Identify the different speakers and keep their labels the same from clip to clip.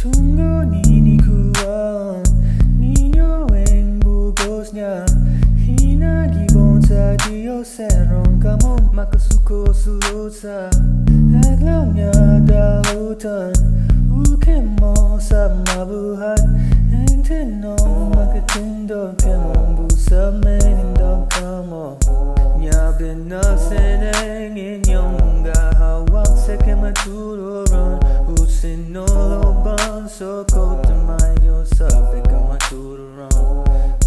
Speaker 1: Tungod niini kuhaon ninyo ang bugos nga hinagibon sa Dios aron kamo makasuko sulod sa adlaw nga daotan ug kamo sa mabuhat ang tinuom makatindog kamo busa manindog kamo nya binalsen ang inyong gahawak sa kamatuoran ug sinulobon sa maayo sa kamatuoran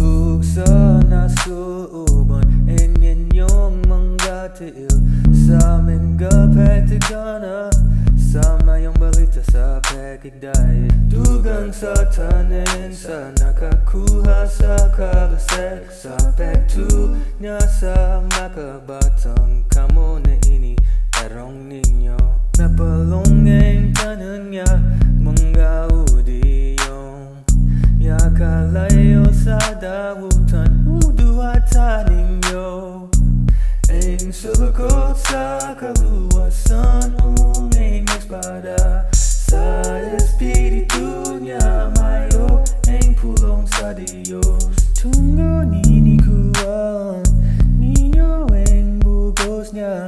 Speaker 1: ug sa nasuobon ang inyong mga tiil sa mga pagtigana sa Maayong Balita sa pagkigdait. Dugang sa tanan sa nakakuha sa kalasag sa pagtuo niya sa makabatang kamo niini aron ninyo. Mapalong ang tanan nga mga Hudiyo nga kalayo sa dautan ug duwata ninyo ang sulukot sa kaluwasan ug ang espada sa Espiritu nga mao ang pulong sa Dios. Tungod niini kuhaon ninyo ang bugos nga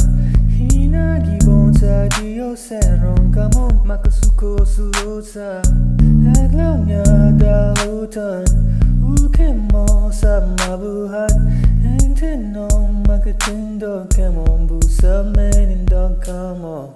Speaker 1: hinagibon sa Dios aron kamo makasuko sulod sa adlaw nga daotan ug kamo sa mabuhat ang tinuom makatindog kamo busa manindog kamo.